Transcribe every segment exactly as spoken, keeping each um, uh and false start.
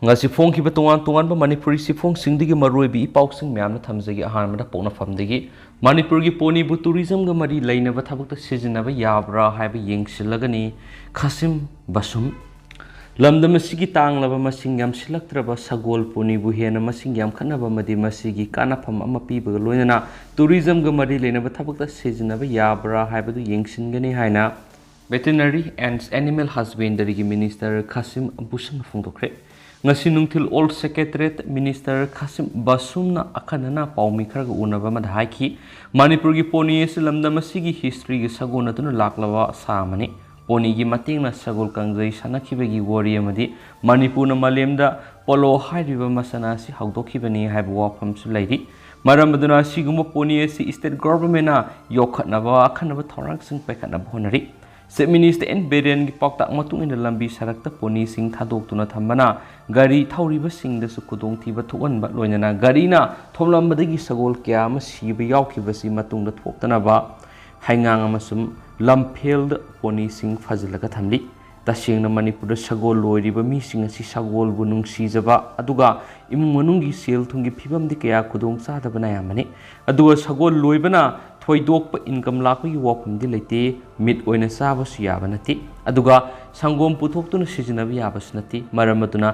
ꯉꯁꯤ ꯐꯣꯡꯈꯤꯕ ꯇꯣꯉꯥꯟ ꯇꯣꯉꯥꯟꯕ ꯃꯅꯤꯄꯨꯔꯤ ꯆꯦꯐꯣꯡꯁꯤꯡꯗꯒꯤ ꯃꯔꯨꯑꯣꯏꯕ ꯏ ꯄꯥꯎꯁꯤꯡ ꯃꯌꯥꯝꯅ ꯊꯝꯖꯒꯦ꯫ ꯑꯍꯥꯟꯕꯗ ꯄꯣꯛꯅꯐꯝꯗꯒꯤ꯫ ꯃꯅꯤꯄꯨꯔꯒꯤ ꯄꯣꯅꯤꯕꯨ ꯇꯨꯔꯤꯖꯝꯒ ꯃꯔꯤ ꯂꯩꯅꯕ ꯊꯕꯛꯇ ꯁꯤꯖꯤꯟꯅꯕ ꯌꯥꯕ꯭ꯔꯥ ꯍꯥꯏꯕ ꯌꯦꯡꯁꯤꯜꯂꯒꯅꯤ꯫ ꯈꯥꯁꯤꯝ ꯕꯁꯨꯝ꯫ ꯂꯝꯗꯝ ꯑꯁꯤꯒꯤ ꯇꯥꯡꯂꯕ ꯃꯁꯤꯡ ꯌꯥꯝꯁꯤꯜꯂꯛꯇ꯭ꯔꯕ ꯁꯒꯣꯜ ꯄꯣꯅꯤꯕꯨ ꯍꯦꯟꯅ ꯃꯁꯤꯡ ꯌꯥꯝꯈꯠꯅꯕ ꯑꯃꯗꯤ ꯃꯁꯤꯒꯤ ꯀꯥꯟꯅꯐꯝ ꯑꯃ ꯄꯤꯕꯒ ꯂꯣꯏꯅꯅ ꯇꯨꯔꯤꯖꯝꯒ ꯃꯔꯤ ꯂꯩꯅꯕ ꯊꯕꯛꯇ ꯁꯤꯖꯤꯟꯅꯕ ꯌꯥꯕ꯭ꯔꯥ ꯍꯥꯏꯕꯗꯨ ꯌꯦꯡꯁꯤꯟꯒꯅꯤ ꯍꯥꯏꯅ Veterinary and Animal Husbandryꯒꯤ Minister ꯈꯥꯁꯤꯝ ꯕꯁꯨꯝꯅ ꯐꯣꯡꯗꯣꯛꯈ꯭ꯔꯦ꯫ ꯉꯁꯤ ꯅꯨꯡꯊꯤꯜ ꯑꯣꯜ ꯁꯦꯀ꯭ꯔꯦꯇꯔꯤꯌꯦꯠ ꯃꯤꯅꯤꯁꯇꯔ ꯈꯥꯁꯤꯝ ꯕꯁꯨꯝꯅ ꯑꯈꯟꯅꯅ ꯄꯥꯎꯃꯤ ꯈꯔꯒ ꯎꯅꯕ ꯑꯃꯗ ꯍꯥꯏꯈꯤ, ꯃꯅꯤꯄꯨꯔꯒꯤ ꯄꯣꯅꯤ ꯑꯁꯤ ꯂꯝꯗꯝ ꯑꯁꯤꯒꯤ ꯍꯤꯁꯇ꯭ꯔꯤꯒꯤ ꯁꯥꯒꯣꯟꯅꯗꯨꯅ ꯂꯥꯛꯂꯕ ꯁꯥ ꯑꯃꯅꯤ꯫ ꯄꯣꯅꯤꯒꯤ ꯃꯇꯦꯡꯅ ꯁꯒꯣꯜ ꯀꯥꯡꯖꯩ ꯁꯥꯟꯅꯈꯤꯕꯒꯤ ꯋꯥꯔꯤ ꯑꯃꯗꯤ ꯃꯅꯤꯄꯨꯔꯅ ꯃꯥꯂꯦꯝꯗ ꯄꯣꯂꯣ ꯍꯥꯏꯔꯤꯕ ꯃꯁꯥꯟꯅ ꯑꯁꯤ ꯍꯧꯗꯣꯛꯈꯤꯕꯅꯤ ꯍꯥꯏꯕ ꯋꯥꯐꯝꯁꯨ ꯂꯩꯔꯤ꯫ ꯃꯔꯝ ꯑꯗꯨꯅ ꯑꯁꯤꯒꯨꯝꯕ ꯄꯣꯅꯤ ꯑꯁꯤ ꯁ꯭ꯇꯦꯠ ꯒꯣꯚꯔꯟꯃꯦꯟꯠꯅ ꯌꯣꯛꯈꯠꯅꯕ ꯑꯈꯟꯅꯕ ꯊꯧꯔꯥꯡꯁꯤꯡ ꯄꯥꯏꯈꯠꯅꯕ ꯍꯣꯠꯅꯔꯤ꯫ ꯆꯤꯐ ꯃꯤꯅꯤꯁꯇꯔ ꯑꯦꯟ ꯕꯤꯔꯦꯟꯒꯤ ꯄꯥꯎꯇꯥꯛ ꯃꯇꯨꯡ ꯏꯟꯅ ꯂꯝꯕꯤ ꯁꯔꯛꯇ ꯄꯣꯅꯤꯁꯤꯡ ꯊꯥꯗꯣꯛꯇꯨꯅ ꯊꯝꯕꯅ ꯒꯥꯔꯤ ꯊꯧꯔꯤꯕꯁꯤꯡꯗꯁꯨ ꯈꯨꯗꯣꯡꯊꯤꯕ ꯊꯣꯛꯍꯟꯕ, ꯂꯣꯏꯅꯅ ꯒꯥꯔꯤꯅ ꯊꯣꯝꯂꯝꯕꯗꯒꯤ ꯁꯒꯣꯜ ꯀꯌꯥ ꯑꯃ ꯁꯤꯕ ꯌꯥꯎꯈꯤꯕꯁꯤ ꯃꯇꯨꯡꯗ ꯊꯣꯛꯇꯅꯕ ꯍꯩꯉꯥꯡ ꯑꯃꯁꯨꯡ ꯂꯝꯐꯦꯜꯗ ꯄꯣꯅꯤꯁꯤꯡ ꯐꯥꯖꯤꯜꯂꯒ ꯊꯝꯂꯤ꯫ ꯇꯁꯦꯡꯅ ꯃꯅꯤꯄꯨꯔꯗ ꯁꯒꯣꯜ ꯂꯣꯏꯔꯤꯕ ꯃꯤꯁꯤꯡ ꯑꯁꯤ ꯁꯒꯣꯜꯕꯨ ꯅꯨꯡꯁꯤꯖꯕ, ꯑꯗꯨꯒ ꯏꯃꯨꯡ ꯃꯅꯨꯡꯒꯤ ꯁꯦꯜ ꯊꯨꯝꯒꯤ ꯐꯤꯕꯝꯗꯤ ꯀꯌꯥ ꯈꯨꯗꯣꯡ ꯆꯥꯗꯕꯅ ꯑꯌꯥꯝꯕꯅꯤ꯫ ꯑꯗꯨꯒ ꯁꯒꯣꯜ ꯂꯣꯏꯕꯅ ꯊꯣꯏꯗꯣꯛꯄ ꯏꯟꯀꯝ ꯂꯥꯛꯄꯒꯤ ꯋꯥꯐꯝꯗꯤ ꯂꯩꯇꯦ꯫ ꯃꯤꯠ ꯑꯣꯏꯅ ꯆꯥꯕꯁꯨ ꯌꯥꯕ ꯅꯠꯇꯦ, ꯑꯗꯨꯒ ꯁꯪꯒꯣꯝ ꯄꯨꯊꯣꯛꯇꯨꯅ ꯁꯤꯖꯤꯟꯅꯕ ꯌꯥꯕꯁꯨ ꯅꯠꯇꯦ꯫ ꯃꯔꯝ ꯑꯗꯨꯅ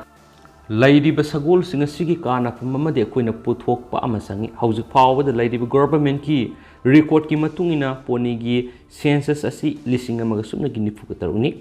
ꯂꯩꯔꯤꯕ ꯁꯒꯣꯜꯁꯤꯡ ꯑꯁꯤꯒꯤ ꯀꯥꯟꯅꯐꯝ ꯑꯃꯗꯤ ꯑꯩꯈꯣꯏꯅ ꯄꯨꯊꯣꯛꯄ ꯑꯃ ꯆꯪꯏ꯫ ꯍꯧꯖꯤꯛ ꯐꯥꯎꯕꯗ ꯂꯩꯔꯤꯕ ꯒꯣꯚꯔꯟꯃꯦꯟꯠꯀꯤ ꯔꯦꯀꯣꯔꯗꯀꯤ ꯃꯇꯨꯡ ꯏꯟꯅ ꯄꯣꯅꯤꯒꯤ ꯁꯦꯟꯁꯁ ꯑꯁꯤ ꯂꯤꯁꯤꯡ ꯑꯃꯒ ꯁꯨꯞꯅꯒꯤ ꯅꯤꯐꯨꯒ ꯇꯔꯨꯛꯅꯤ꯫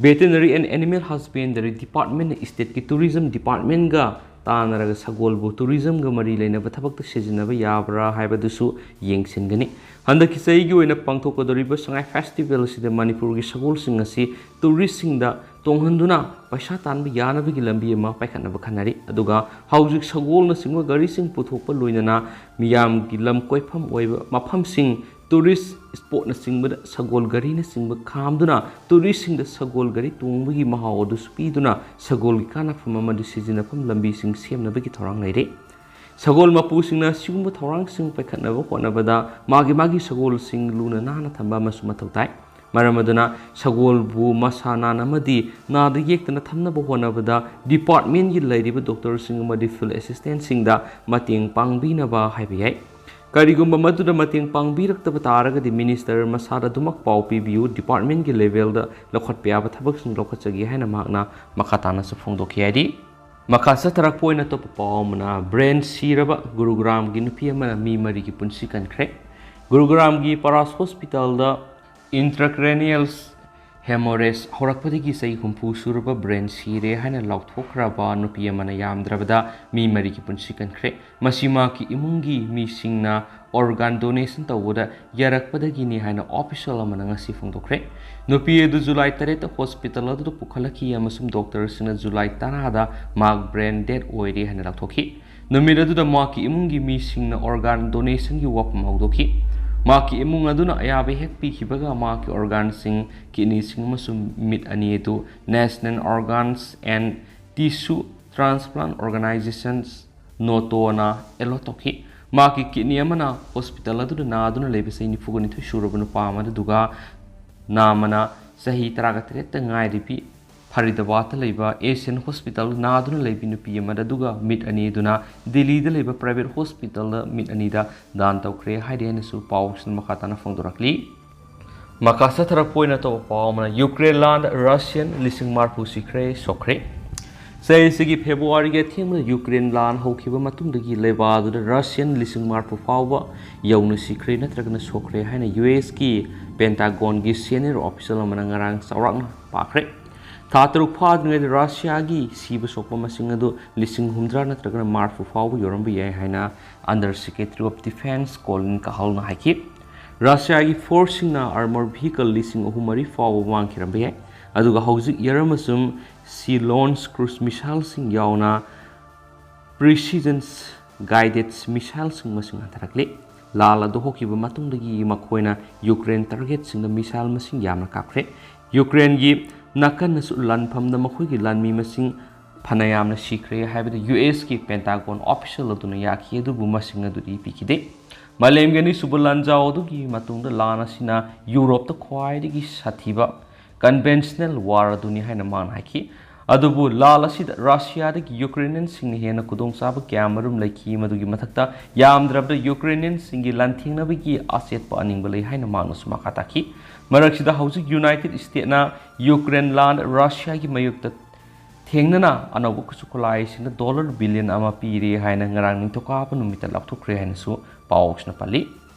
Veterinary and Animal Husbandry Departmentꯅ ꯁ꯭ꯇꯦꯠꯀꯤ ꯇꯨꯔꯤꯖꯝ ꯗꯤꯄꯥꯔꯠꯃꯦꯟꯠꯒ ꯇꯥꯟꯅꯔꯒ ꯁꯒꯣꯜꯕꯨ ꯇꯨꯔꯤꯖꯝꯒ ꯃꯔꯤ ꯂꯩꯅꯕ ꯊꯕꯛꯇ ꯁꯤꯖꯤꯟꯅꯕ ꯌꯥꯕ꯭ꯔꯥ ꯍꯥꯏꯕꯗꯨꯁꯨ ꯌꯦꯡꯁꯤꯟꯒꯅꯤ꯫ ꯍꯟꯗꯛꯀꯤ ꯆꯍꯤꯒꯤ ꯑꯣꯏꯅ ꯄꯥꯡꯊꯣꯛꯀꯗꯧꯔꯤꯕ ꯁꯉꯥꯏ ꯐꯦꯁꯇꯤꯚꯦꯜ ꯑꯁꯤꯗ ꯃꯅꯤꯄꯨꯔꯒꯤ ꯁꯒꯣꯜꯁꯤꯡ ꯑꯁꯤ ꯇꯨꯔꯤꯁꯁꯤꯡꯗ ꯇꯣꯡꯍꯟꯗꯨꯅ ꯄꯩꯁꯥ ꯇꯥꯟꯕ ꯌꯥꯅꯕꯒꯤ ꯂꯝꯕꯤ ꯑꯃ ꯄꯥꯏꯈꯠꯅꯕ ꯈꯟꯅꯔꯤ꯫ ꯑꯗꯨꯒ ꯍꯧꯖꯤꯛ ꯁꯒꯣꯜꯅꯆꯤꯡꯕ ꯒꯥꯔꯤꯁꯤꯡ ꯄꯨꯊꯣꯛꯄ, ꯂꯣꯏꯅꯅ ꯃꯤꯌꯥꯝꯒꯤ ꯂꯝ ꯀꯣꯏꯐꯝ ꯑꯣꯏꯕ ꯃꯐꯝꯁꯤꯡ, ꯇꯨꯔꯤꯁ ꯁ꯭ꯄꯣꯠꯅꯆꯤꯡꯕꯗ ꯁꯒꯣꯜ ꯒꯥꯔꯤꯅꯆꯤꯡꯕ ꯈꯥꯝꯗꯨꯅ ꯇꯨꯔꯤꯁꯁꯤꯡꯗ ꯁꯒꯣꯜ ꯒꯥꯔꯤ ꯇꯣꯡꯕꯒꯤ ꯃꯍꯥꯎ ꯑꯗꯨꯁꯨ ꯄꯤꯗꯨꯅ ꯁꯒꯣꯜꯒꯤ ꯀꯥꯟꯅꯐꯝ ꯑꯃꯗꯤ ꯁꯤꯖꯤꯟꯅꯐꯝ ꯂꯝꯕꯤꯁꯤꯡ ꯁꯦꯝꯅꯕꯒꯤ ꯊꯧꯔꯥꯡ ꯂꯩꯔꯤ꯫ ꯁꯒꯣꯜ ꯃꯄꯨꯁꯤꯡꯅ ꯁꯤꯒꯨꯝꯕ ꯊꯧꯔꯥꯡꯁꯤꯡ ꯄꯥꯏꯈꯠꯅꯕ ꯍꯣꯠꯅꯕꯗ ꯃꯥꯒꯤ ꯃꯥꯒꯤ ꯁꯒꯣꯜꯁꯤꯡ ꯂꯨꯅ ꯅꯥꯟꯅ ꯊꯝꯕ ꯑꯃꯁꯨ ꯃꯊꯧ ꯇꯥꯏ꯫ ꯃꯔꯝ ꯑꯗꯨꯅ ꯁꯒꯣꯜꯕꯨ ꯃꯁꯥ ꯅꯥꯟ ꯑꯃꯗꯤ ꯅꯥꯗ ꯌꯦꯛꯇꯅ ꯊꯝꯅꯕ ꯍꯣꯠꯅꯕꯗ departmentꯀꯤ ꯂꯩꯔꯤꯕ doctorꯁꯤꯡ ꯑꯃꯗꯤ field assistantꯁꯤꯡꯗ ꯃꯇꯦꯡ ꯄꯥꯡꯕꯤꯅꯕ ꯍꯥꯏꯕ ꯌꯥꯏ꯫ ꯀꯔꯤꯒꯨꯝꯕ ꯃꯗꯨꯗ ꯃꯇꯦꯡ ꯄꯥꯡꯕꯤꯔꯛꯇꯕ ꯇꯥꯔꯒꯗꯤ minister ꯃꯁꯥꯗ ꯑꯗꯨꯃꯛ ꯄꯥꯎ ꯄꯤꯕꯤꯌꯨ, departmentꯀꯤ levelꯗ ꯂꯧꯈꯠꯄ ꯌꯥꯕ ꯊꯕꯛꯁꯤꯡ ꯂꯧꯈꯠꯆꯒꯦ ꯍꯥꯏꯅ ꯃꯍꯥꯛꯅ ꯃꯈꯥ ꯇꯥꯅꯁꯨ ꯐꯣꯡꯗꯣꯛꯈꯤ꯫ ꯍꯥꯏꯗꯤ ꯃꯈꯥ ꯆꯠꯊꯔꯛꯄ ꯑꯣꯏꯅ ꯑꯇꯣꯞꯄ ꯄꯥꯎ ꯑꯃꯅ, brain ꯁꯤꯔꯕ ꯒꯨꯔꯨꯒ꯭ꯔꯥꯝꯒꯤ ꯅꯨꯄꯤ ꯑꯃꯅ ꯃꯤ ꯃꯔꯤꯒꯤ ꯄꯨꯟꯁꯤ ꯀꯟꯈ꯭ꯔꯦ꯫ ꯒꯨꯔꯨꯒ꯭ꯔꯥꯝꯒꯤ ꯄꯔꯥꯁ ꯍꯣꯁꯄꯤꯇꯥꯜꯗ intracranial hemorrhage ꯍꯧꯔꯛꯄꯗꯒꯤ ꯆꯍꯤ ꯍꯨꯝꯐꯨ ꯁꯨꯔꯕ brain ꯁꯤꯔꯦ ꯍꯥꯏꯅ ꯂꯥꯎꯊꯣꯛꯈ꯭ꯔꯕ ꯅꯨꯄꯤ ꯑꯃꯅ ꯌꯥꯝꯗ꯭ꯔꯕꯗ ꯃꯤ ꯃꯔꯤꯒꯤ ꯄꯨꯟꯁꯤ ꯀꯟꯈ꯭ꯔꯦ꯫ ꯃꯁꯤ ꯃꯍꯥꯛꯀꯤ ꯏꯃꯨꯡꯒꯤ ꯃꯤꯁꯤꯡꯅ organ donation ꯇꯧꯕꯗ ꯌꯥꯔꯛꯄꯗꯒꯤꯅꯤ ꯍꯥꯏꯅ official ꯑꯃꯅ ꯉꯁꯤ ꯐꯣꯡꯗꯣꯛꯈ꯭ꯔꯦ꯫ ꯅꯨꯄꯤ ꯑꯗꯨ ꯖꯨꯂꯥꯏ ꯇꯔꯦꯠꯇ ꯍꯣꯁꯄꯤꯇꯥꯜ ꯑꯗꯨꯗ ꯄꯨꯈꯠꯂꯛꯈꯤ ꯑꯃꯁꯨꯡ doctorꯁꯤꯡꯅ ꯖꯨꯂꯥꯏ ꯇꯔꯥꯗ ꯃꯍꯥꯛ brain dead ꯑꯣꯏꯔꯦ ꯍꯥꯏꯅ ꯂꯥꯎꯊꯣꯛꯈꯤ꯫ ꯅꯨꯃꯤꯠ ꯑꯗꯨꯗ ꯃꯍꯥꯛꯀꯤ ꯏꯃꯨꯡꯒꯤ ꯃꯤꯁꯤꯡꯅ organ donationꯒꯤ ꯋꯥꯐꯝ ꯍꯧꯗꯣꯛꯈꯤ꯫ ꯃꯍꯥꯛꯀꯤ ꯏꯃꯨꯡ ꯑꯗꯨꯅ ꯑꯌꯥꯕ ꯍꯦꯛ ꯄꯤꯈꯤꯕꯒ ꯃꯍꯥꯛꯀꯤ organꯁꯤꯡ, kidneyꯁꯤꯡ ꯑꯃꯁꯨꯡ ꯃꯤꯠ ꯑꯅꯤ ꯑꯗꯨ National Organs and Tissue Transplant Organizations, NOTOꯅ allot ꯇꯧꯈꯤ꯫ ꯃꯍꯥꯛꯀꯤ kidney ꯑꯃꯅ ꯍꯣꯁꯄꯤꯇꯥꯜ ꯑꯗꯨꯗ ꯅꯥꯗꯨꯅ ꯂꯩꯕ ꯆꯍꯤ ꯅꯤꯐꯨꯒ ꯅꯤꯊꯣꯏ ꯁꯨꯔꯕ ꯅꯨꯄꯥ ꯑꯃ, ꯑꯗꯨꯒ ꯅꯥꯃꯅ ꯆꯍꯤ ꯇꯔꯥꯒ ꯇꯔꯦꯠꯇ ꯉꯥꯏꯔꯤꯕꯤ ꯐꯔꯤꯗꯕꯥꯗꯇ ꯂꯩꯕ ꯑꯦꯁꯤꯌꯥꯟ ꯍꯣꯁꯄꯤꯇꯥꯜ ꯅꯥꯗꯨꯅ ꯂꯩꯕꯤ ꯅꯨꯄꯤ ꯑꯃꯗ, ꯑꯗꯨꯒ ꯃꯤꯠ ꯑꯅꯤ ꯑꯗꯨꯅ ꯗꯤꯜꯂꯤꯗ ꯂꯩꯕ private ꯍꯣꯁꯄꯤꯇꯥꯜꯗ ꯃꯤꯠ ꯑꯅꯤꯗ ꯗꯥꯟ ꯇꯧꯈ꯭ꯔꯦ ꯍꯥꯏꯔꯤ ꯍꯥꯏꯅꯁꯨ ꯄꯥꯎꯁꯤꯅ ꯃꯈꯥ ꯇꯥꯅ ꯐꯣꯡꯗꯣꯔꯛꯂꯤ꯫ ꯃꯈꯥ ꯆꯠꯊꯔꯛꯄ ꯑꯣꯏꯅ ꯑꯇꯣꯞꯄ ꯄꯥꯎ ꯑꯃꯅ, ꯌꯨꯀ꯭ꯔꯦꯟ ꯂꯥꯟꯗ ꯔꯁꯤꯌꯟ ꯂꯤꯁꯤꯡ ꯃꯔꯐꯨ ꯁꯤꯈ꯭ꯔꯦ, ꯁꯣꯛꯈ꯭ꯔꯦ꯫ ꯆꯍꯤꯁꯤꯒꯤ ꯐꯦꯕ꯭ꯔꯨꯋꯥꯔꯤꯒꯤ ꯑꯊꯦꯡꯕꯗ ꯌꯨꯀ꯭ꯔꯦꯟ ꯂꯥꯟ ꯍꯧꯈꯤꯕ ꯃꯇꯨꯡꯗꯒꯤ ꯂꯩꯕꯥꯛ ꯑꯗꯨꯗ ꯔꯁꯤꯌꯟ ꯂꯤꯁꯤꯡ ꯃꯔꯐꯨ ꯐꯥꯎꯕ ꯌꯧꯅ ꯁꯤꯈ꯭ꯔꯦ ꯅꯠꯇ꯭ꯔꯒꯅ ꯁꯣꯛꯈ꯭ꯔꯦ ꯍꯥꯏꯅ ꯌꯨ ꯑꯦꯁꯀꯤ ꯄꯦꯟꯇꯥꯒꯣꯟꯒꯤ senior official ꯑꯃꯅ ꯉꯔꯥꯡ ꯆꯥꯎꯔꯥꯛꯅ ꯄꯥꯈ꯭ꯔꯦ꯫ ꯊꯥ ꯇꯔꯨꯛ ꯐꯥꯗ꯭ꯔꯤꯉꯩꯗ ꯔꯁꯤꯌꯥꯒꯤ ꯁꯤꯕ ꯁꯣꯛꯄ ꯃꯁꯤꯡ ꯑꯗꯨ ꯂꯤꯁꯤꯡ ꯍꯨꯝꯗ꯭ꯔꯥ ꯅꯠꯇ꯭ꯔꯒꯅ ꯃꯔꯐꯨ ꯐꯥꯎꯕ ꯌꯧꯔꯝꯕ ꯌꯥꯏ ꯍꯥꯏꯅ Under Secretary of Defense Colin Kahalꯅ ꯍꯥꯏꯈꯤ꯫ ꯔꯁꯤꯌꯥꯒꯤ forceꯁꯤꯡꯅ armor vehicle ꯂꯤꯁꯤꯡ ꯑꯍꯨꯝ ꯃꯔꯤ ꯐꯥꯎꯕ ꯃꯥꯡꯈꯤꯔꯝꯕ ꯌꯥꯏ, ꯑꯗꯨꯒ ꯍꯧꯖꯤꯛ ꯌꯥꯔꯝ ꯑꯃꯁꯨꯡ Sea Launch cruise missileꯁꯤꯡ ꯌꯥꯎꯅ precision guided missileꯁꯤꯡ ꯃꯁꯤꯡ ꯍꯟꯊꯔꯛꯂꯤ꯫ ꯂꯥꯜ ꯑꯗꯨ ꯍꯧꯈꯤꯕ ꯃꯇꯨꯡꯗꯒꯤ ꯃꯈꯣꯏꯅ ꯌꯨꯀ꯭ꯔꯦꯟ targetꯁꯤꯡꯗ missile ꯃꯁꯤꯡ ꯌꯥꯝꯅ ꯀꯥꯞꯈ꯭ꯔꯦ꯫ ꯌꯨꯀ꯭ꯔꯦꯟꯒꯤ ꯅꯥꯀꯟꯅꯁꯨ ꯂꯥꯟꯐꯝꯗ ꯃꯈꯣꯏꯒꯤ ꯂꯥꯟꯃꯤ ꯃꯁꯤꯡ ꯐꯅ ꯌꯥꯝꯅ ꯁꯤꯈ꯭ꯔꯦ ꯍꯥꯏꯕꯗ ꯌꯨ ꯑꯦꯁꯀꯤ ꯄꯦꯟꯇꯥꯒꯣꯟ official ꯑꯗꯨꯅ ꯌꯥꯈꯤ, ꯑꯗꯨꯕꯨ ꯃꯁꯤꯡ ꯑꯗꯨꯗꯤ ꯄꯤꯈꯤꯗꯦ꯫ ꯃꯥꯂꯦꯝꯒꯤ ꯑꯅꯤꯁꯨꯕ ꯂꯥꯟꯖꯥꯎ ꯑꯗꯨꯒꯤ ꯃꯇꯨꯡꯗ ꯂꯥꯟ ꯑꯁꯤꯅ ꯌꯨꯔꯣꯞꯇ ꯈ꯭ꯋꯥꯏꯗꯒꯤ ꯁꯥꯊꯤꯕ conventional war ꯑꯗꯨꯅꯤ ꯍꯥꯏꯅ ꯃꯥꯅ ꯍꯥꯏꯈꯤ꯫ ꯑꯗꯨꯕꯨ ꯂꯥꯟ ꯑꯁꯤꯗ ꯔꯁꯤꯌꯥꯗꯒꯤ ꯌꯨꯀ꯭ꯔꯦꯅꯤꯌꯟꯁꯤꯡꯅ ꯍꯦꯟꯅ ꯈꯨꯗꯣꯡꯆꯥꯕ ꯀꯌꯥ ꯃꯔꯨꯝ ꯂꯩꯈꯤ, ꯃꯗꯨꯒꯤ ꯃꯊꯛꯇ ꯌꯥꯝꯗ꯭ꯔꯕꯗ ꯌꯨꯀ꯭ꯔꯦꯅꯤꯌꯟꯁꯤꯡꯒꯤ ꯂꯥꯟꯊꯦꯡꯅꯕꯒꯤ ꯑꯆꯦꯠꯄ ꯑꯅꯤꯡꯕ ꯂꯩ ꯍꯥꯏꯅ ꯃꯥꯅꯁꯨ ꯃꯈꯥ ꯇꯥꯈꯤ꯫ ꯃꯔꯛꯁꯤꯗ ꯍꯧꯖꯤꯛ ꯌꯨꯅꯥꯏꯇꯦꯗ ꯁ꯭ꯇꯦꯠꯅ ꯌꯨꯀ꯭ꯔꯦꯟ ꯂꯥꯟ ꯔꯁꯤꯌꯥꯒꯤ ꯃꯥꯌꯣꯛꯇ ꯊꯦꯡꯅꯅ ꯑꯅꯧꯕ ꯈꯨꯠꯁꯨ ꯈꯨꯠꯂꯥꯏꯁꯤꯡꯗ ꯗꯣꯂꯔ ꯕꯤꯂꯤꯌꯟ ꯑꯃ ꯄꯤꯔꯦ ꯍꯥꯏꯅ ꯉꯔꯥꯡ ꯅꯤꯡꯊꯧꯀꯥꯕ ꯅꯨꯃꯤꯠꯇ ꯂꯥꯎꯊꯣꯛꯈ꯭ꯔꯦ ꯍꯥꯏꯅꯁꯨ ꯄꯥꯎꯁꯤꯅ ꯄꯜꯂꯤ꯫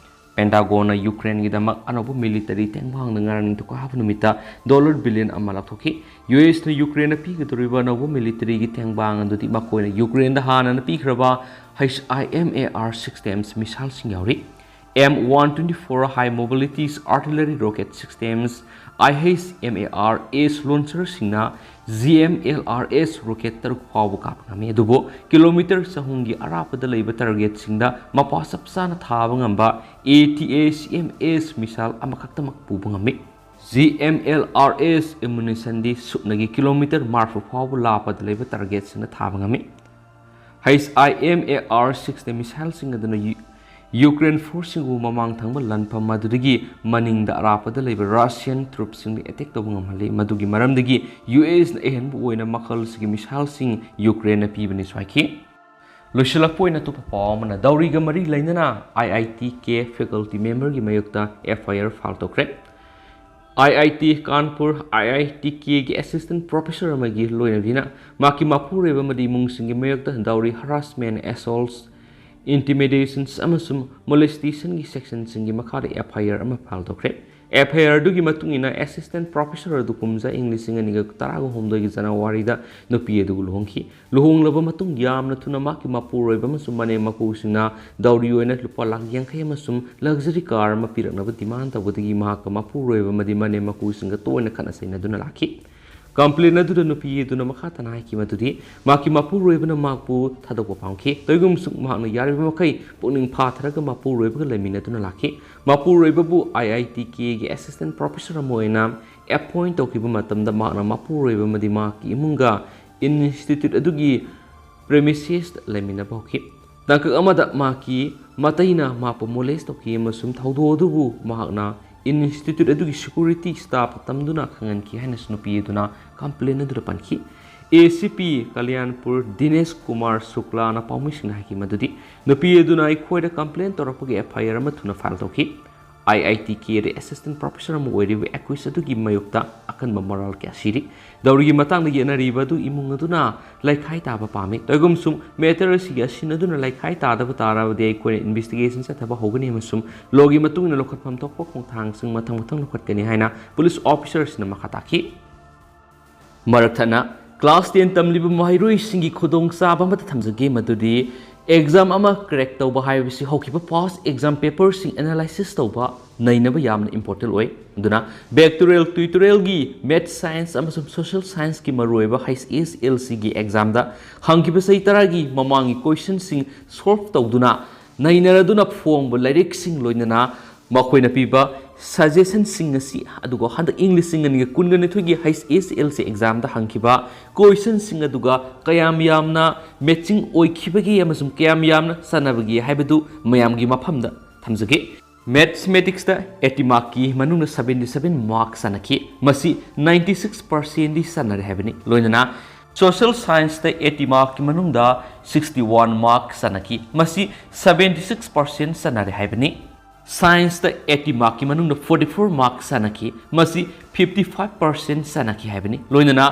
ꯄꯦꯟꯇꯥꯒꯣꯟꯅ ꯌꯨꯀ꯭ꯔꯦꯟꯒꯤꯗꯃꯛ ꯑꯅꯧꯕ ꯃꯤꯂꯤꯇꯔꯤ ꯇꯦꯡꯕꯥꯡꯗ ꯉꯔꯥꯡ ꯅꯤꯡꯊꯧꯀꯥꯕ ꯅꯨꯃꯤꯠꯇ ꯗꯣꯂꯔ ꯕꯤꯂꯤꯌꯟ ꯑꯃ ꯂꯥꯎꯊꯣꯛꯈꯤ꯫ ꯌꯨ ꯑꯦꯁꯅ ꯌꯨꯀ꯭ꯔꯦꯟꯗ ꯄꯤꯒꯗꯧꯔꯤꯕ ꯑꯅꯧꯕ ꯃꯤꯂꯤꯇꯔꯤꯒꯤ ꯇꯦꯡꯕꯥꯡ ꯑꯗꯨꯗꯤ ꯃꯈꯣꯏꯅ ꯌꯨꯀ꯭ꯔꯦꯟꯗ ꯍꯥꯟꯅꯅ ꯄꯤꯈ꯭ꯔꯕ H I M A R systems ꯃꯤꯁꯥꯏꯜꯁꯤꯡ ꯌꯥꯎꯔꯤ꯫ M one twenty four high mobility artillery rocket systems, I H M A R S launcherꯁꯤꯡꯅ G M L R S rocket ꯇꯔꯨꯛ ꯐꯥꯎꯕ ꯀꯥꯞꯄ ꯉꯝꯃꯤ, ꯑꯗꯨꯕꯨ ꯀꯤꯂꯣꯃꯤꯇꯔ ꯆꯍꯨꯝꯒꯤ ꯑꯔꯥꯞꯄꯗ ꯂꯩꯕ ꯇꯥꯔꯒꯦꯠꯁꯤꯡꯗ ꯃꯄꯥ ꯆꯞ ꯆꯥꯅ ꯊꯥꯕ ꯉꯝꯕ A T A C M S missile ꯑꯃꯈꯛꯇꯃꯛ ꯄꯨꯕ ꯉꯝꯃꯤ꯫ G M L R S ammunitionꯗꯤ ꯁꯨꯞꯅꯒꯤ ꯀꯤꯂꯣꯃꯤꯇꯔ ꯃꯔꯤꯐꯨ ꯐꯥꯎꯕ ꯂꯥꯞꯄꯗ ꯂꯩꯕ ꯇꯥꯔꯒꯦꯠꯁꯤꯡꯗ ꯊꯥꯕ ꯉꯝꯃꯤ꯫ H I M A R sixꯅ ꯃꯤꯁꯥꯏꯜꯁꯤꯡ ꯑꯗꯨꯅ ꯌꯨ-, ꯌꯨꯀ꯭ꯔꯦꯟ ꯐꯣꯔꯁꯁꯤꯡꯕꯨ ꯃꯃꯥꯡ ꯊꯪꯕ ꯂꯥꯟꯐꯝ ꯑꯗꯨꯗꯒꯤ ꯃꯅꯤꯡꯗ ꯑꯔꯥꯞꯄꯗ ꯂꯩꯕ ꯔꯁꯤꯌꯟ ꯇ꯭ꯔꯨꯞꯁꯤꯡꯕꯨ ꯑꯦꯇꯦꯛ ꯇꯧꯕ ꯉꯝꯍꯜꯂꯤ꯫ ꯃꯗꯨꯒꯤ ꯃꯔꯝꯗꯒꯤ ꯌꯨ ꯑꯦꯁꯅ ꯑꯍꯦꯟꯕ ꯑꯣꯏꯅ ꯃꯈꯜꯁꯤꯒꯤ ꯃꯤꯁꯥꯏꯜꯁꯤꯡ ꯌꯨꯀ꯭ꯔꯦꯟꯅ ꯄꯤꯕꯅꯤꯁꯨ ꯍꯥꯏꯈꯤ꯫ ꯂꯣꯏꯁꯤꯜꯂꯛꯄ ꯑꯣꯏꯅ ꯑꯇꯣꯞꯄ ꯄꯥꯎ ꯑꯃꯅ, ꯗꯥꯎꯔꯤꯒ ꯃꯔꯤ ꯂꯩꯅꯅ I I T K faculty memberꯒꯤ ꯃꯥꯌꯣꯛꯇ F I R file ꯇꯧꯈ꯭ꯔꯦ꯫ I I T Kanpur I I T Kꯒꯤ assistant professor ꯑꯃꯒꯤ ꯂꯣꯏꯅꯕꯤꯅ ꯃꯍꯥꯛꯀꯤ ꯃꯄꯨꯔꯣꯏꯕ ꯑꯃꯗꯤ ꯏꯃꯨꯡꯁꯤꯡꯒꯤ ꯃꯥꯌꯣꯛꯇ ꯗꯥꯎꯔꯤ harassment, assaults, intimidations ꯑꯃꯁꯨꯡ molestationꯒꯤ sectionꯁꯤꯡꯒꯤ ꯃꯈꯥꯗ F I R ꯑꯃ file ꯇꯧꯈ꯭ꯔꯦ꯫ F I R ꯑꯗꯨꯒꯤ ꯃꯇꯨꯡ ꯏꯟꯅ assistant professor ꯑꯗꯨ ꯀꯨꯝꯖꯥ ꯏꯪ ꯂꯤꯁꯤꯡ ꯑꯅꯤꯒ ꯇꯔꯥꯒ ꯍꯨꯝꯗꯣꯏꯒꯤ ꯖꯅꯋꯥꯔꯤꯗ ꯅꯨꯄꯤ ꯑꯗꯨꯒ ꯂꯨꯍꯣꯡꯈꯤ꯫ ꯂꯨꯍꯣꯡꯂꯕ ꯃꯇꯨꯡ ꯌꯥꯝꯅ ꯊꯨꯅ ꯃꯍꯥꯛꯀꯤ ꯃꯄꯨꯔꯣꯏꯕ ꯑꯃꯁꯨꯡ ꯃꯅꯦꯝ ꯃꯀꯨꯁꯤꯡꯅ ꯗꯥꯎꯔꯤ ꯑꯣꯏꯅ ꯂꯨꯄꯥ ꯂꯥꯈ ꯌꯥꯡꯈꯩ ꯑꯃꯁꯨꯡ luxury car ꯑꯃ ꯄꯤꯔꯛꯅꯕ demand ꯇꯧꯕꯗꯒꯤ ꯃꯍꯥꯛꯀ ꯃꯄꯨꯔꯣꯏꯕ ꯑꯃꯗꯤ ꯃꯅꯦꯝ ꯃꯀꯨꯁꯤꯡꯒ ꯇꯣꯏꯅ ꯈꯠꯅ ꯆꯩꯅꯗꯨꯅ ꯂꯥꯛꯈꯤ꯫ Complaint ꯑꯗꯨꯗ ꯅꯨꯄꯤ ꯑꯗꯨꯅ ꯃꯈꯥ ꯇꯥꯅ ꯍꯥꯏꯈꯤ ꯃꯗꯨꯗꯤ ꯃꯍꯥꯛꯀꯤ ꯃꯄꯨꯔꯣꯏꯕꯅ ꯃꯍꯥꯛꯄꯨ ꯊꯥꯗꯣꯛꯄ ꯄꯥꯝꯈꯤ꯫ ꯇꯧꯏꯒꯨꯝꯕꯁꯨꯡ ꯃꯍꯥꯛꯅ ꯌꯥꯔꯤꯕ ꯃꯈꯩ ꯄꯨꯛꯅꯤꯡ ꯐꯥꯊꯔꯒ ꯃꯄꯨꯔꯣꯏꯕꯒ ꯂꯩꯃꯤꯟꯅꯗꯨꯅ ꯂꯥꯛꯈꯤ꯫ ꯃꯄꯨꯔꯣꯏꯕꯕꯨ I I T Kꯒꯤ assistant professor ꯑꯃ ꯑꯣꯏꯅ appoint ꯇꯧꯈꯤꯕ ꯃꯇꯝꯗ ꯃꯍꯥꯛꯅ ꯃꯄꯨꯔꯣꯏꯕ ꯑꯃꯗꯤ ꯃꯍꯥꯛꯀꯤ ꯏꯃꯨꯡꯒ institute ꯑꯗꯨꯒꯤ premises ꯂꯩꯃꯤꯟꯅꯕ ꯍꯧꯈꯤ꯫ ꯇꯥꯡꯀꯛ ꯑꯃꯗ ꯃꯍꯥꯛꯀꯤ ꯃꯇꯩꯅ ꯃꯍꯥꯛꯄꯨ molest ꯇꯧꯈꯤ ꯑꯃꯁꯨꯡ ꯊꯧꯗꯣꯛ ꯑꯗꯨꯕꯨ ꯃꯍꯥꯛꯅ institute ꯑꯗꯨꯒꯤ security staff ꯇꯝꯗꯨꯅ ꯈꯪꯍꯟꯈꯤ ꯍꯥꯏꯅꯁꯨ ꯅꯨꯄꯤ ꯑꯗꯨꯅ complaint ꯑꯗꯨꯗ ꯄꯟꯈꯤ꯫ ꯑꯦ ꯁꯤ ꯄꯤ ꯀꯂꯌꯥꯟꯄꯨꯔ ꯗꯤꯅꯦꯁ ꯀꯨꯃꯥꯔ ꯁꯨꯛꯂꯥꯅ ꯄꯥꯎꯃꯤꯁꯤꯡꯗ ꯍꯥꯏꯈꯤ ꯃꯗꯨꯗꯤ ꯅꯨꯄꯤ ꯑꯗꯨꯅ ꯑꯩꯈꯣꯏꯗ complaint ꯇꯧꯔꯛꯄꯒꯤ F I R ꯑꯃ ꯊꯨꯅ file ꯇꯧꯈꯤ꯫ ꯑꯥꯏ ꯑꯥꯏ ꯇꯤ ꯀꯦꯗ assistant professor ꯑꯃ ꯑꯣꯏꯔꯤꯕ accused ꯑꯗꯨꯒꯤ ꯃꯥꯌꯣꯛꯇ ꯑꯀꯟꯕ ꯃꯔꯥꯜ ꯀꯌꯥ ꯁꯤꯔꯤ꯫ ꯗꯧꯔꯤꯒꯤ ꯃꯇꯥꯡꯗ ꯌꯦꯠꯅꯔꯤꯕ ꯑꯗꯨ ꯏꯃꯨꯡ ꯑꯗꯨꯅ ꯂꯩꯈꯥꯏ ꯇꯥꯕ ꯄꯥꯝꯃꯤ꯫ ꯇꯧꯏꯒꯨꯝꯁꯨꯡ matter ꯑꯁꯤꯒꯤ ꯑꯁꯤꯟ ꯑꯗꯨꯅ ꯂꯩꯈꯥꯏ ꯇꯥꯗꯕ ꯇꯥꯔꯕꯗꯤ ꯑꯩꯈꯣꯏꯅ investigation ꯆꯠꯊꯕ ꯍꯧꯒꯅꯤ ꯑꯃꯁꯨꯡ lawꯒꯤ ꯃꯇꯨꯡ ꯏꯟꯅ ꯂꯧꯈꯠꯐꯝ ꯊꯣꯛꯄ ꯈꯣꯡꯊꯥꯡꯁꯤꯡ ꯃꯊꯪ ꯃꯊꯪ ꯂꯧꯈꯠꯀꯅꯤ ꯍꯥꯏꯅ police officerꯁꯤꯡꯅ ꯃꯈꯥ ꯇꯥꯈꯤ꯫ ꯃꯔꯛ ꯊꯠꯅ class ten ꯇꯝꯂꯤꯕ ꯃꯍꯩꯔꯣꯏꯁꯤꯡꯒꯤ ꯈꯨꯗꯣꯡꯆꯥꯕ ꯑꯃꯠꯇ ꯊꯝꯖꯒꯦ, ꯃꯗꯨꯗꯤ exam ꯑꯃ crack ꯇꯧꯕ ꯍꯥꯏꯕꯁꯤ ꯍꯧꯈꯤꯕ past exam paperꯁꯤꯡ analysis ꯇꯧꯕ ꯅꯩꯅꯕ ꯌꯥꯝꯅ important ꯑꯣꯏ꯫ ꯑꯗꯨꯅ back to real tutorialꯒꯤ math, science ꯑꯃꯁꯨꯡ social scienceꯀꯤ ꯃꯔꯨꯑꯣꯏꯕ H S L Cꯒꯤ examꯗ ꯍꯪꯈꯤꯕ ꯆꯍꯤ ꯇꯔꯥꯒꯤ ꯃꯃꯥꯡꯒꯤ questionꯁꯤꯡ solve ꯇꯧꯗꯨꯅ ꯅꯩꯅꯔꯗꯨꯅ ꯐꯣꯡꯕ ꯂꯥꯏꯔꯤꯛꯁꯤꯡ ꯂꯣꯏꯅꯅ ꯃꯈꯣꯏꯅ ꯄꯤꯕ suggestionꯁꯤꯡ ꯑꯁꯤ, ꯑꯗꯨꯒ ꯍꯟꯗꯛ ꯏꯪ ꯂꯤꯁꯤꯡ ꯑꯅꯤꯒ ꯀꯨꯟꯒ ꯅꯤꯊꯣꯏꯒꯤ H S L C examꯗ ꯍꯪꯈꯤꯕ questionꯁꯤꯡ ꯑꯗꯨꯒ ꯀꯌꯥꯝ ꯌꯥꯝꯅ matching ꯑꯣꯏꯈꯤꯕꯒꯦ ꯑꯃꯁꯨꯡ ꯀꯌꯥꯝ ꯌꯥꯝꯅ ꯆꯥꯟꯅꯕꯒꯦ ꯍꯥꯏꯕꯗꯨ ꯃꯌꯥꯝꯒꯤ ꯃꯐꯝꯗ ꯊꯝꯖꯒꯦ꯫ Mathematicsꯇ eighty markꯀꯤ ꯃꯅꯨꯡꯗ seventy seven mark ꯆꯥꯟꯅꯈꯤ꯫ ꯃꯁꯤ ninety six percentꯗꯤ ꯆꯥꯟꯅꯔꯦ ꯍꯥꯏꯕꯅꯤ꯫ ꯂꯣꯏꯅꯅ social scienceꯇ eighty markꯀꯤ ꯃꯅꯨꯡꯗ sixty one mark ꯆꯥꯟꯅꯈꯤ꯫ ꯃꯁꯤ seventy six percent ꯆꯥꯟꯅꯔꯦ ꯍꯥꯏꯕꯅꯤ꯫ Scienceꯇ eighty markꯀꯤ ꯃꯅꯨꯡꯗ forty four mark ꯆꯥꯟꯅꯈꯤ꯫ ꯃꯁꯤ fifty five percent ꯆꯥꯟꯅꯈꯤ ꯍꯥꯏꯕꯅꯤ꯫ ꯂꯣꯏꯅꯅ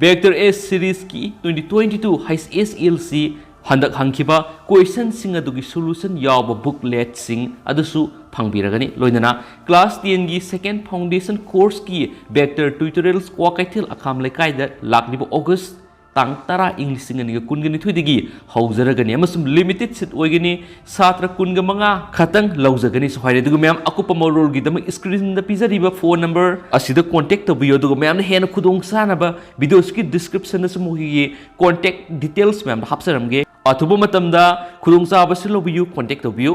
Vector S seriesꯀꯤ twenty twenty two H S L C ꯍꯟꯗꯛ ꯍꯪꯈꯤꯕ questionꯁꯤꯡ ꯑꯗꯨꯒꯤ solution ꯌꯥꯎꯕ bookletꯁꯤꯡ ꯑꯗꯨꯁꯨ ꯐꯪꯕꯤꯔꯒꯅꯤ꯫ ꯂꯣꯏꯅꯅ class tenꯒꯤ second foundation courseꯀꯤ vector tutorials Kwakeithel ꯑꯈꯥꯝ ꯂꯩꯀꯥꯏꯗ ꯂꯥꯛꯂꯤꯕ August ꯇꯥꯡ ꯇꯔꯥ ꯏꯪ ꯂꯤꯁꯤꯡ ꯑꯅꯤꯒ ꯀꯨꯟꯒ ꯅꯤꯊꯣꯏꯗꯒꯤ ꯍꯧꯖꯔꯒꯅꯤ ꯑꯃꯁꯨꯡ limited seat ꯑꯣꯏꯒꯅꯤ꯫ ꯁꯥꯇ꯭ꯔ ꯀꯨꯟꯒ ꯃꯉꯥ ꯈꯛꯇꯪ ꯂꯧꯖꯒꯅꯤꯁꯨ ꯍꯥꯏꯔꯦ꯫ ꯑꯗꯨꯒ ꯃꯌꯥꯝ ꯑꯀꯨꯞꯄ ꯃꯔꯣꯜꯒꯤꯗꯃꯛ screenꯗ ꯄꯤꯖꯔꯤꯕ phone number ꯑꯁꯤꯗ contact ꯇꯧꯕꯤꯌꯨ꯫ ꯑꯗꯨꯒ ꯃꯌꯥꯝꯅ ꯍꯦꯟꯅ ꯈꯨꯗꯣꯡ ꯆꯥꯅꯕ videoꯁꯤꯒꯤ descriptionꯗꯁꯨ ꯃꯈꯣꯏꯒꯤ contact details ꯃꯌꯥꯝꯗꯣ ꯍꯥꯞꯆꯔꯝꯒꯦ꯫ ꯑꯊꯨꯕ ꯃꯇꯝꯗ ꯈꯨꯗꯣꯡꯆꯥꯕꯁꯤ ꯂꯧꯕꯤꯌꯨ, contact ꯇꯧꯕꯤꯌꯨ꯫